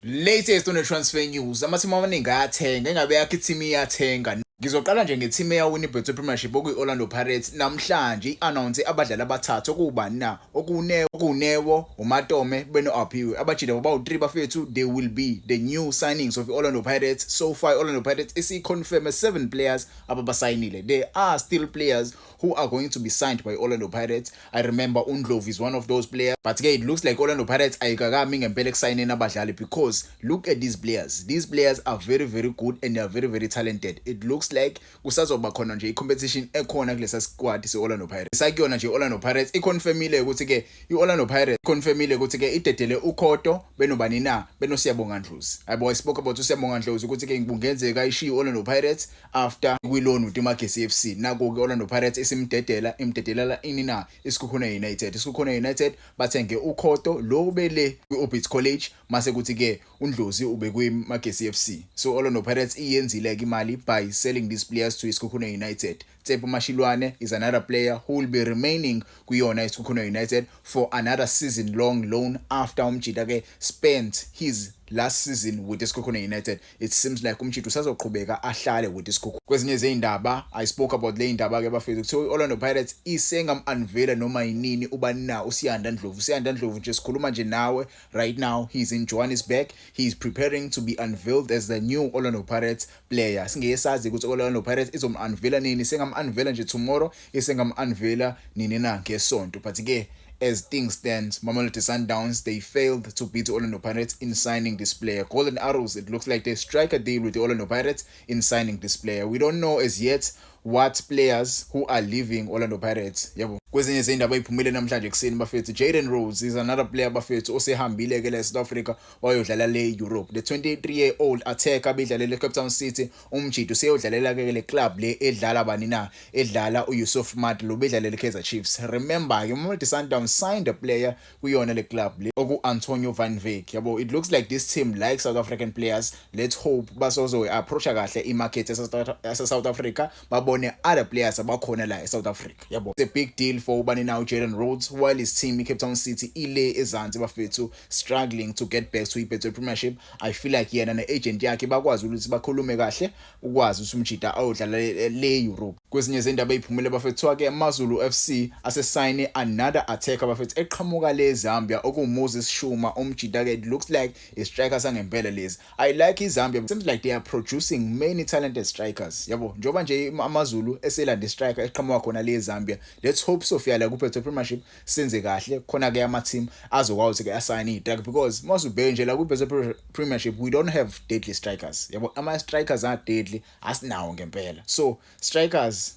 Latest on the transfer news, amathimu amaningi ayathenga, engabe yakho ithimu iyathenga. Ngizoqala nje ngethimu eyawina iBetway Premiership, okuyi-Orlando Pirates. Namhlanje i-announce abadlali abathathu, okubani na? Okunewo, uMatome beno-Aphiwe. Abajida babawu-3, bafethu. They will be the new signings of i-Orlando Pirates. So far i-Orlando Pirates isiconfirme seven players ababasayinile. There are still players who are going to be signed by Orlando Pirates. I remember uNdlovu is one of those players. But ke it looks like Orlando Pirates ayikakami ngempela ekusayineni abadlali, because look at these players. These players are very, very good and they are very, very talented. It looks like kusazoba khona nje i-competition ekhona kulesa squad se-Orlando Pirates. Sakuyona nje i-Orlando Pirates iconfirmile ukuthi ke i-Orlando Pirates iconfirmile ukuthi ke idedele uKhoto benobani na, benoSiyabonga Ndlozi. Yabo, I spoke about uSiyabonga Ndlozi ukuthi ke kungenzeka ishiye i-Orlando Pirates after kwi-loan with iMagesi FC. Nako ke Orlando Pirates isimdedela, imdedelela ini na? ISekhukhune United. ISekhukhune United bathenge uKhoto lo bele kwi-Orbit College, mase kuthi ke uNdlozi ube kwiMagesi FC. So Orlando Pirates iyenzile ke imali by selling these players to iSekhukhune United. Tsepo Mashilwane is another player who will be remaining kuyona iSekhukhune United for another season long loan after umjita ke spent his last season with iSekhukhune United. It seems like umjita usazoqhubeka ahlale with iSekhukhune. Kwezinye zeyindaba, I spoke about le indaba ke, bafethu, kuthiwa i-Orlando Pirates isengam-unveila noma yinini ubani na? uSiyanda Ndlovu. USiyanda Ndlovu nje sikhuluma nje nawe right now, he's in Johannesburg. He's preparing to be unveiled as the new Orlando Pirates player. Singeke sazi ukuthi Orlando Pirates izom-unveila nini, sengam-unveila nje tomorrow, isengam-unveila nini na? Ngesonto. But ke as things stand, Mamelodi Sundowns, they failed to beat Orlando Pirates in signing this player. Golden Arrows, it looks like they strike a deal with the Orlando Pirates in signing this player. We don't know as yet what players who are leaving Orlando Pirates, yabo. Kwezinye izindaba eziphumile namhlanje ekuseni, bafethu, Jaden Rhodes is another player, bafethu, osehambile ke la South Africa wayodlala le Europe. The 23-year-old attacker bedlalela eCape Town City, umjita useyodlalela ke le club le edlala bani na? Edlala uYusuf Maart lo bedlalela iKaizer Chiefs. Remember ke, Mamelodi Sundowns signed a player kuyona le club le, oku Antonio van Wyk, yabo. It looks like this team like South African players. Let's hope basozo approacha kahle imarket yase South Africa, babone other players abakhona la eSouth Africa, yabo. It's a big deal for ubani now? Jaden Rhodes, while his team iCape Town City ile ezansi, bafethu, struggling to get back to iBetway Premiership. I feel like yena neagent yakhe bakwazi ukuthi bakhulume kahle ukwazi ukuthi umjita ayodlala le Europe. Kwezinye izindaba eziphumile, bafethu, ke AmaZulu FC asesayine another attacker, bafethu, eqhamuka le Zambia, okuMoses Shuma. Umjita ke, it looks like i striker sangempela lezi. I like iZambia, seems like they are producing many talented strikers, yabo. Njoba nje AmaZulu eselanda striker eqhamuka khona le Zambia, let's hope sofika la ku Betway Premiership senze kahle khona ke, ama team azokwazi ke asayine istriker, because masubheke nje la ku Betway Premiership we don't have deadly strikers, yabo. Ama strikers are deadly asinawo ngempela, so strikers,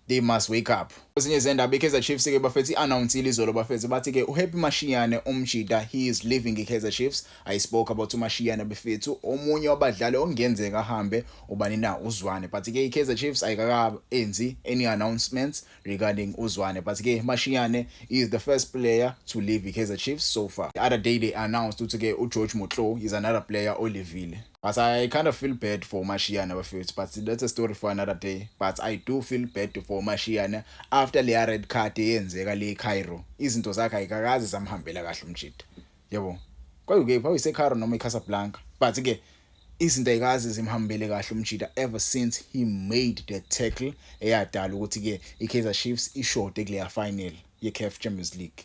they must wake up. Kwezinye izindaba, iKaizer Chiefs ke, bafethu, i-announce izolo, bafethu, bathi ke uHappy Mashiane umjita, he is leaving iKaizer Chiefs. I spoke about uMashiane, bafethu, omunye wabadlali okungenzeka ahambe ubani na? UZwane. But ke iKaizer Chiefs ayikakaenzi any announcements regarding uZwane, but ke Mashiane is the first player to leave iKaizer Chiefs so far. The other day they announced ukuthi ke uGeorge Motlo is another player olivile. But I kind of feel bad for Mashiane, bafethu, but that's a story for another day. But I do feel bad for Mashiane after leya red card eyenzeka le Cairo. Izinto zakhe ayikakaze zamhambela kahle umjita, yabo. Kwakuyiphi, awuyise Cairo noma iCasablanca, but ke izinto ayikaze zimhambele kahle umjita ever since he made the tackle eyadala ukuthi ke iKaizer Chiefs ishode kuleya final yeCAF Champions League,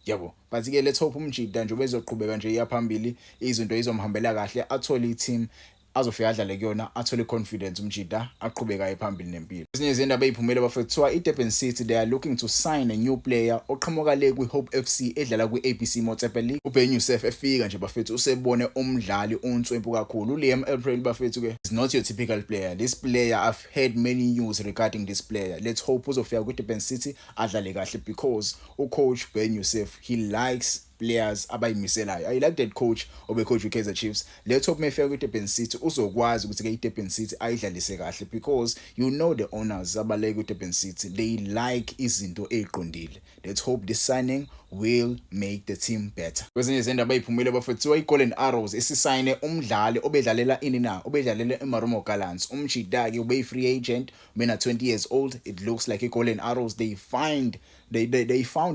yabo. But ke let's hope umjita nje bezoqhubeka nje iyaphambili, izinto izomhambela kahle, athole i-team azofika adlale kuyona, athole confidence umjita, aqhubeka phambili nempilo. Ezinye izindaba eziphumile, bafethu, kuthiwa iDurban City, they are looking to sign a new player oqhamuka le kwiHope FC edlala kwi-ABC Motsepe League. uBen Youssef efika nje, bafethu, usebone umdlali unswempu kakhulu, uLiam April, bafethu. Ke is not your typical player, this player. I've heard many news regarding this player. Let's hope uzofika kwiDurban City adlale kahle, because ucoach Ben Youssef, he likes players abayimiselayo. I like that coach obecoach uKaizer Chiefs. Let's hope mayefika kwiDurban City uzokwazi ukuthi ke iDurban City ayidlalise kahle, because you know the owners abaleke kwiDurban City, they like izinto eziqondile. Let's hope this signing will make the team better. Kwezinye izindaba eziphumile, bafethu, iGolden Arrows isisayine umdlali obedlalela ini na? Obedlalela iMarumo Gallants. Umjita ke ube free agent, mina 20 years old. It looks like iGolden Arrows, they found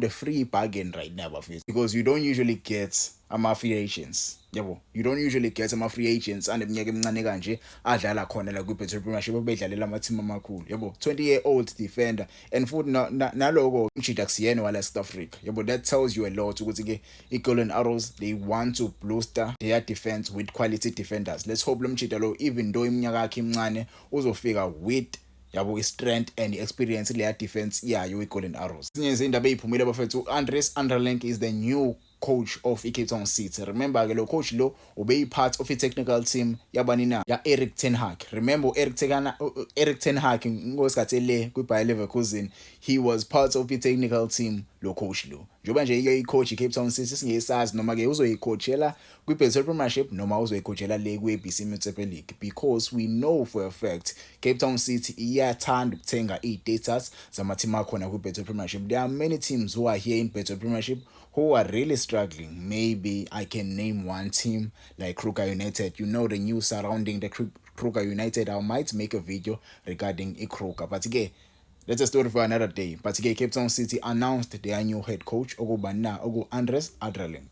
a free bargain right now, bafethu, because you don't usually get ama free agents. Yabo, you don't usually get ama free agents aneminyaka emincane kanje adlala khona la kwi-Betway Premiership, bedlalela ama-team amakhulu, yabo. 20-year-old defender, and futhi naloko umjita kusiyena wala South Africa, yabo. That tells you a lot ukuthi ke i-Golden Arrows, they want to booster their defense with quality defenders. Let's hope lo mjita lo, even though iminyaka yakhe imincane, uzofika with, yabo, i-strength and i-experience leya defense yayo i-Golden Arrows. Ezinye izindaba eziphumile, bafethu, Andres Anderlink is the new coach of i-Cape Town City. Remember ke, lo coach lo ubeyi-part of i-technical team yabani na? Ya Erik ten Hag. Remember Erik ten Hag ngosikhathi le kwi-Bayer Leverkusen, he was part of i-technical team lo coach lo. Njengoba nje ike i-coach i-Cape Town City, singesazi noma ke uzoyicoachela kwi-Betway Premiership noma uzoyicoachela le kwi-ABC Motsepe League, because we know for a fact Cape Town City iyathanda ukuthenga i-status zama-team akhona kwi-Betway Premiership. There are many teams who are here in Betway Premiership who are really struggling. Maybe I can name one team like Kruger United. You know the news surrounding the Kruger United. I might make a video regarding i-Kruger. But again, that's a story for another day. But again, Cape Town City announced their new head coach, okubani na? Oku Andres Adraling.